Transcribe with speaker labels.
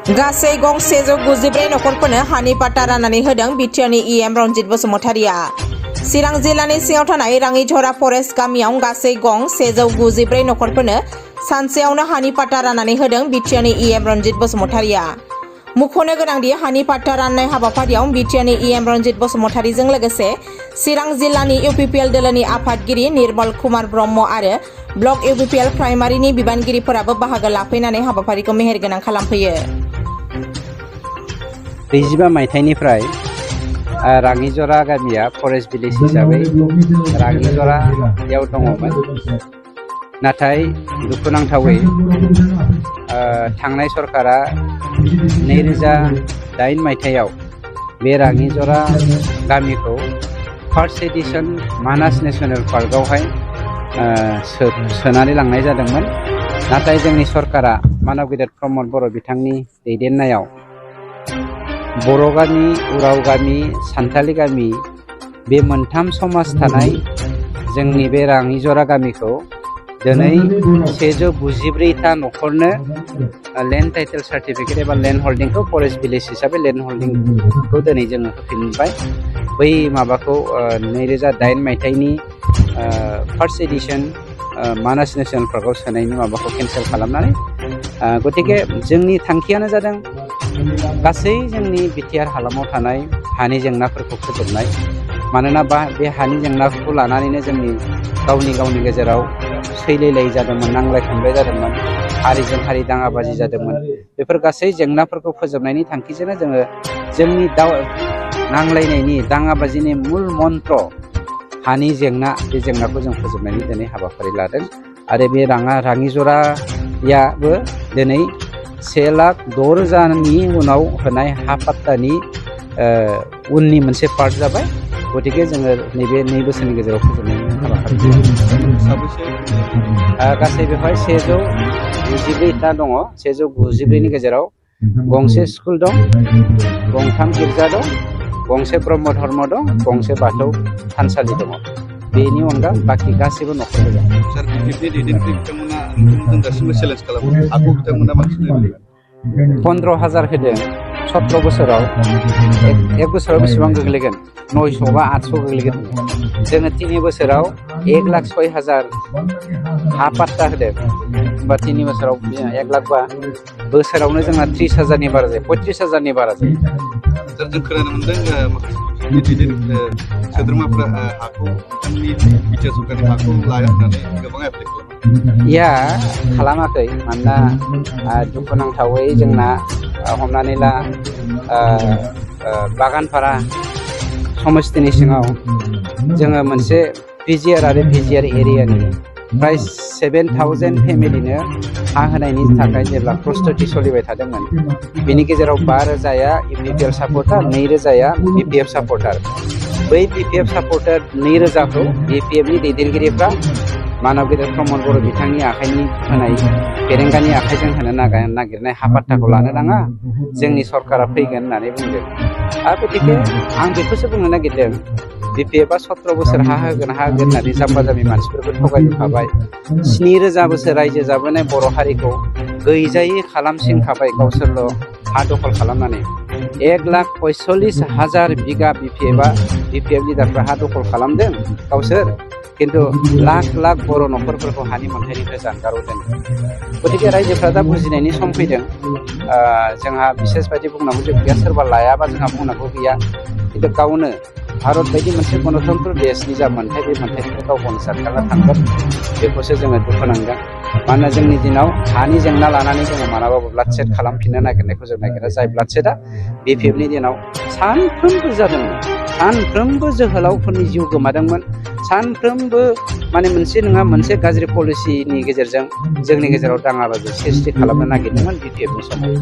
Speaker 1: गासै गं 194 नखरफोरनो हानि पाट्टा राननानै होदों बिटिआरनि इएम रनजित बसुमतारिया। चिरां जिल्लानि सिङाव थानाय राङिझरा फरेस्ट गामियाव गासै गं 194 नखरफोरनो सानसेयावनो हानि पाट्टा राननानै होदों बिटिआरनि इएम रनजित बसुमतारिया। मुख'नो गोनांदि हानि पाट्टा राननाय हाबाफारियाव बिटिआरनि इएम रनजित बसुमतारिजों लोगोसे चिरां जिल्लानि इउपिपिएल दोलोनि आफादगिरि निर्मल कुमार ब्रह्म आरो ब्लक इउपिपिएल प्राइमारिनि बिबानगिरिफोराबो बाहागो लाफैनानै हाबाफारिखौ मेहेरगोनां खालामफैयो।
Speaker 2: 25 मायथाइनिफ्राय राङिझरा गामिया फरेस्ट भिलेज हिसाबै राङिझरायाव दङमोन। नाथाय दुखुनांथावै थांनाय सरकारा 2008 मायथाइयाव बे राङिझरा गामिखौ फार्स्ट एडिशन मानास नेशनेल पार्कआवहाय सोनानै लांनाय जादोंमोन। नाथाय जोंनि सरकारा मानव गेदेर प्रमद बर' बिथांनि दैदेननायाव बर' गामि, उराव गामि, सान्थालि गामि बे मोनथाम समाज थानाय जोंनि बे राङिझरा गामिखौ दिनै 194 नखरनो लेन्ड टाइटेल सार्टिफिकेट एबा लेन्ड हल्डिंखौ फरेस्ट भिलेज हिसाबै लेन्ड हल्डिंखौ दिनै जोङो होफिनबाय। बै माबाखौ 2008 मायथाइनि फार्स्ट एडिशन मानास नेशनेल पार्कआव सोनायनि माबाखौ केन्सेल खालामनानै गतिके जोंनि थांखियानो जादों गासै जोंनि बिटिआर हालामाव थानाय हानि जेंनाफोरखौ फोजोबनाय। मानोना बे हानि जेंनाखौ लानानैनो जोंनि गावनि गेजेराव सैलायलाय जादोंमोन, नांलाय खमलाय जादोंमोन, हारिजों हारि दाङाबाजि जादोंमोन। बेफोर गासै जेंनाफोरखौ फोजोबनायनि थांखिजोंनो जोङो जोंनि नांलायनायनि दाङाबाजिनि मूल मन्त्र हानि जेंना, बे जेंनाखौ जों फोजोबनायनि दिनै हाबाफारि लादों। आरो बे राङिझरायाबो दिनै 1,06,000नि उनाव होनाय हा पाट्टानि उननि मोनसे पार्ट जाबाय। गतिके जोङो नैबे 2 बोसोरनि गेजेराव फोजोबनायनि हाबाफारि गासै बेवहाय 194 दङ। 194नि गेजेराव गंसे स्कुल दं, गंथाम गिर्जा दं, गंसे ब्रह्म धर्म दं, गंसे बाथौ थानसालि दङ। बेनि अनगा बाखि गासैबो नखर गोजा। 15,000 होदों 17 बोसोराव। एक बोसोराव बेसेबां गोग्लैगोन? 900 बा 800 गोग्लैगोन। जोङो 3 बोसोराव 1,06,000 हा पाट्टा होदों। होमबा 3 बोसोराव 1 लाख बा बोसोरावनो जोंना 30,000नि बारा जायो, 35,000नि बारा जायो।
Speaker 3: जों खोनानो मोनदों माखासे सोद्रोमाफ्रा हाखौ बिथांनि बिटिआर सरकारनि हाखौ लाया होननानै गोबां एप्लाइ खालामो।
Speaker 2: खालामाखै। मानोना दुखुनांथावै जोंना हमनानै ला बागानपारा समस्तिनि सिङाव जोङो मोनसे पिजिआर आरो भिजिआर एरियानि प्राय 7,000 फेमिलिनो हा होनायनि थाखाय जेब्ला प्रस्तुति सोलिबाय थादोंमोन, बेनि गेजेराव 5,000या इउपिपिएल सापर्टार, 2,000या बिपिएफ सापर्टार। बै बिपिएफ सापर्टार 2,000खौ बिपिएफनि दैदेनगिरिफ्रा मानव गेदेर प्रमद बर' बिथांनि आखाइनि होनाय फेरेंगानि आखाइजों होनो नागिरनाय हा पाट्टाखौ लानो नाङा, जोंनि सरकारा फैगोन होननानै बुंदों। आरो गतिके आं बेखौसो बुंनो नागिरदों, बिपिएफआ 17 बोसोर हा होगोन होननानै जाम्बा जाम्बि मानसिफोरखौ थगायखाबाय। 7,000 बोसोर रायजो जाबोनाय बर' हारिखौ गैजायै खालामसिनखाबाय गावसोरल' हा दखल खालामनानै। 1,45,000 बिगा बिपिएफ लिडारफ्रा हा दखल खालामदों गावसोर, किन्तु लाख लाख बर' नखरफोरखौ हानि मोन्थायनिफ्राय जानगाराव दोनदों। गतिके रायजोफ्रा दा बुजिनायनि सम फैदों। जोंहा बिसेस बायदि बुंनांगौ जेबो गैया, सोरबा लायाबा जोंहा बुंनांगौ गैया। किन्तु गावनो भारत बायदि मोनसे गणतन्त्र देशनि जा मोन्थाय, बे मोन्थायनिफ्राय गाव गावनो जानगारना थांगोन, बेखौसो जोङो दुखु नांदों। मानोना जोंनि दिनाव हानि जेंना लानानै जोङो मालाबाबो ब्लाडसेड खालामफिननो नागिरनायखौ जों नागिरा। जाय ब्लाडसेडआ बिपिएफनि दिनाव सानफ्रोमबो जादोंमोन, सानफ्रोमबो जोहोलावफोरनि जिउ गोमादोंमोन, सानफ्रोमबो माने मोनसे नङा मोनसे गाज्रि पलिसिनि गेजेरजों जोंनि गेजेराव दाङाबाजि सृष्टि खालामनो नागिरदोंमोन बिपिएफनि समाव।